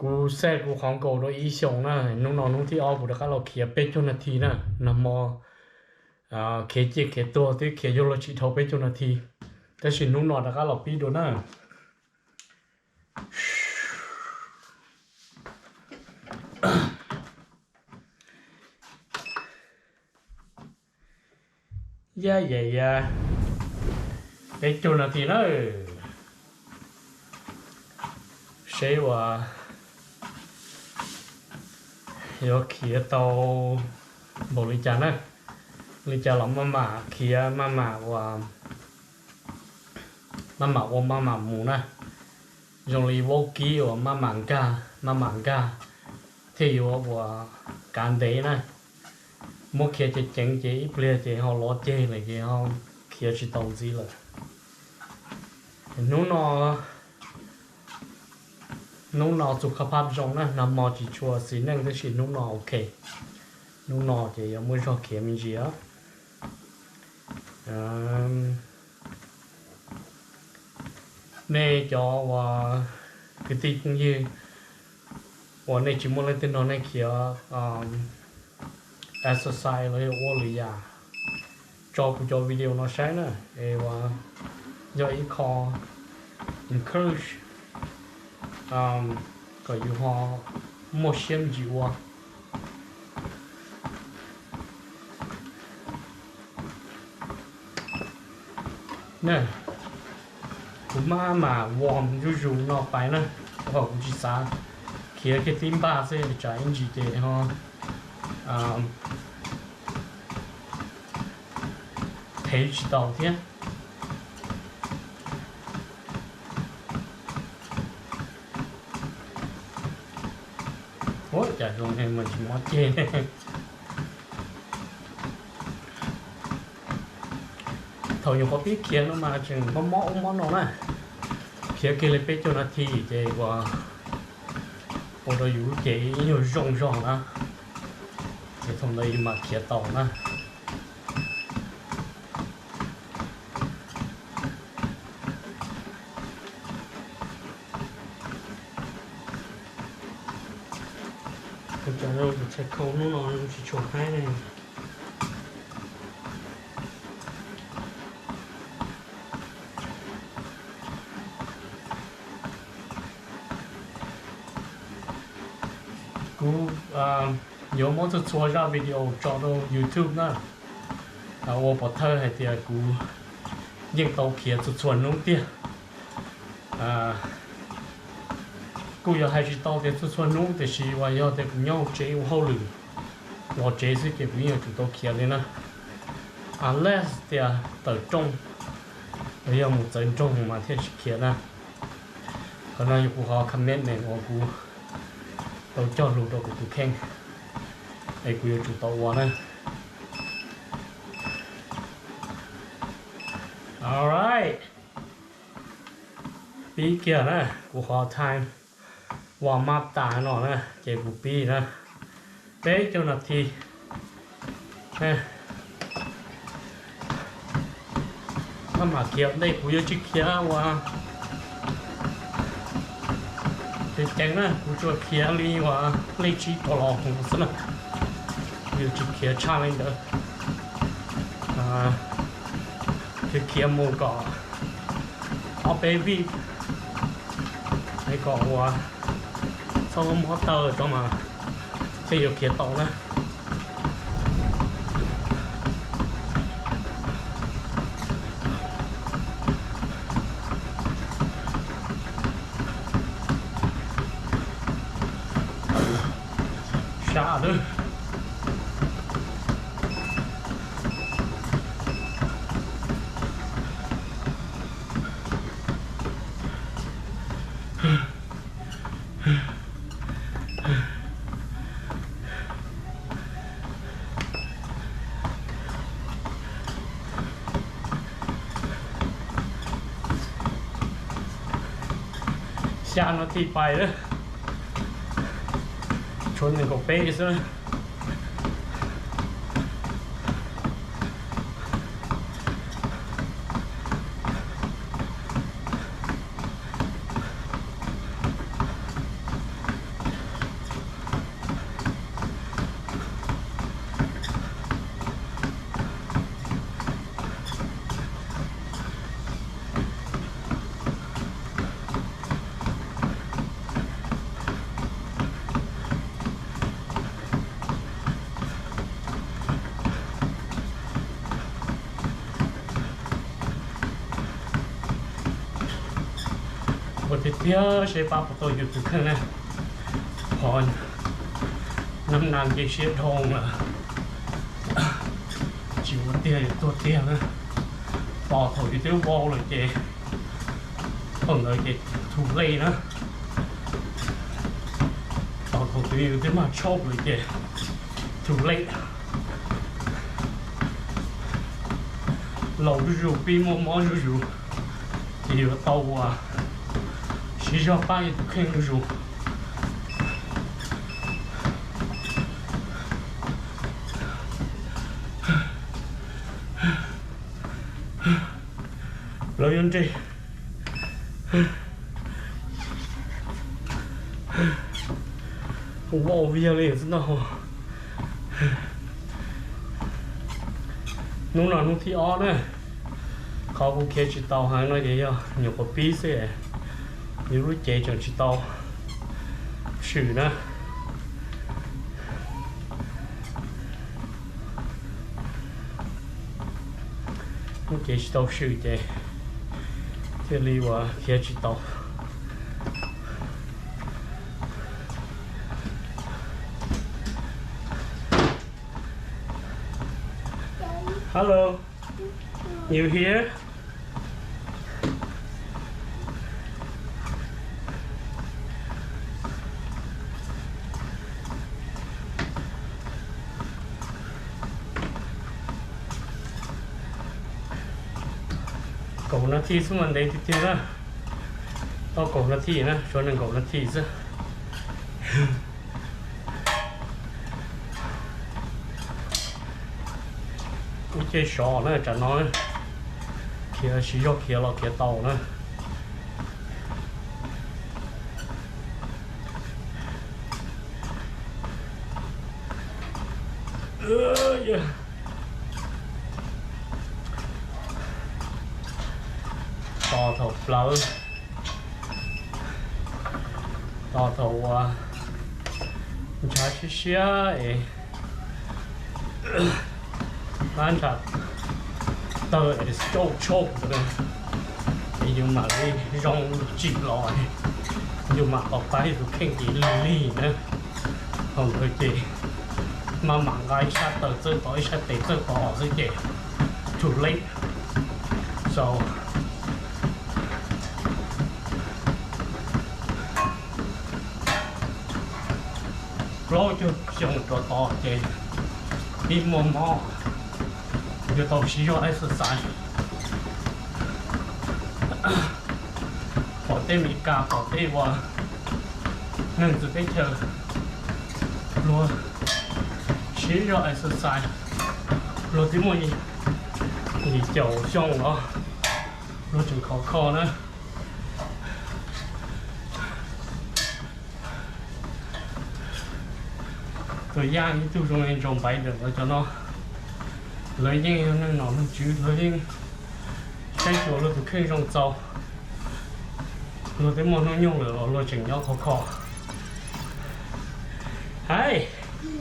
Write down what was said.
Kuv set kuv qhov nkaus rau ib xyoos na, hnub no hnub thib ob kuv rov qab los khiav peb caug nas this na. Nag hmo khiav ciaj khiav tuag twb khiav yuav luag tsis dhau peb caug nas this, tab sis hnub no rov qab los pib dua na. Ya ya ya, peb caug nas this na, seb uas yuav khiav tau npaum li cas na. Li cas los maj mam khiav, maj mam uas, maj mam ua maj mam mus na. Zoo li vaub kib uas maj mam nkag maj mam nkag thiaj yuav uas kav ntev na. Muab khiav ceev ceev ces ib pliag ces ho lov ceg lawm ces ho khiav tsis tau ntxiv lawm. Hnub no, hnub no txuj khab phab zoo na, nag hmo tsis tshua xis neej tab sis hnub no ok. Hnub no ces yuav muaj zog khiav me ntsis. Nej cov uas kwv tij phooj ywg uas nej tsis muaj leej twg nrog nej khiav exercise los yog ua lwm yam, tso kuv cov video no saib na, es uas yog ib qho encourage kom yus ho muaj siab me ntsis ua. Kuv maj mam warm zuj zus no pais na, rau qhov kuv tsis xav khiav kiag tib npaj xwb tsam ib ntsis ces ho thev tsis tau thiab. Ua cas zoo mas tsis mob ceg. Thaum nyuam qhuav pib khiav no mas tseem mob mob ub mob no na, khiav kiag li peb caug nas this ces ua, ua rau yus lub cev ib nyuag zoo zog na, ces thaum ntawd yus mam khiav tau na. Ua cas tus tshais khau hnub no tsis tshua haib ne. Kuv yuav muab txhua txhua zaj video tso rau YouTube na, ua pov thawj hais tias kuv yeej tau khiav txhua txhua hnub tiag. Kuj yog hais tsis tau tias txhua txhua hnub tiam sis uas yog tias kuv nyob hauv tsev ua hauj lwm los tsev xwb ces kuv yeej yuav tsum tau khiav li na. Unless tias tawm rooj los yog mus txawv nroog mas thiaj tsis khiav na. Qhov no yog kuv qhov commitment uas kuv tau cog lus rau kuv tus kheej es kuv yuav tsum tau ua na. Alright, pib kiag na, kuv qhov time warm up tas no na ces kuv pib na, peb caug nas this. Maj mam khiav ntej, kuv yuav tsis khiav ua ceev ceev na, kuv tsuas khiav li uas lej tsib rau los xwb na, kuv yuav tsis khiav tshaj li ntawd. Khiav khiav mus kom ob peb vij es kom ua txhob mob taw tso mas thiaj yuav khiav tau na. Sab lawm. Xya nas this pais lawm, tshuav nees nkaum peb xwb. Tiag seb pab puas tau yus tus kheej na. Qhov nab nas nce siab dhau lawm, tsis ua tiag yuav tuag tiag na. Tos thaum yus twb vau lawm ces thaum ntawd ces too late na. Tos thaum twg yus twb mag tshauj lawm ces too late. Laus zuj zus, pib muaj mob zuj zus, ces yuav tau ua siv zog pab yus tus kheej zuj zus. Lawv yuav nres. Vau viag li xwb no. Hnub no hnub thib ob na. Qhov kuv khiav tsis tau heev no ces yog nyuam qhuav pib xwb, yus lub cev tseem tsis tau swm na. Lub cev tsis tau swm ces thiaj li uas khiav tsis tau. Hello, you here? Kaum nas this xwb mas ntev tiag tiag na. Tau kaum nas this na, tshuav nees nkaum nas this xwb. Ua cej sov na, tsam no khiav siv zog khiav los khiav tau na. Tos thaum plawv, tos thaum uas ntshav siab siab es qab ntshav tawg es tsauj tshauj ntawd es yus mam li zoo tsim los, yus mam tau pab yus tus kheej ces lig lig na. Thaum ntawd ces maj mam nqa ib sab taw txawj tod ib sab tes txawj tod xwb ces too late. So plaub caug xyoo rov tod ces pib muaj mob, yuav tau siv zog exercise. Pom tej Meskas, pom tej uas neeg txawv teb chaws, luag siv zog exercise, luag twb muaj yim caum xyoo los luag tseem khov kho na. Tus yaj ib tug zoo li Joe Biden lawv cov no, lawv yeej yog neeg nom neeg tswv, lawv yeej saib xyuas luag tus kheej zoo txaus, luag twb muaj hnub nyoog lawm los luag tseem nyob khov kho. Hais,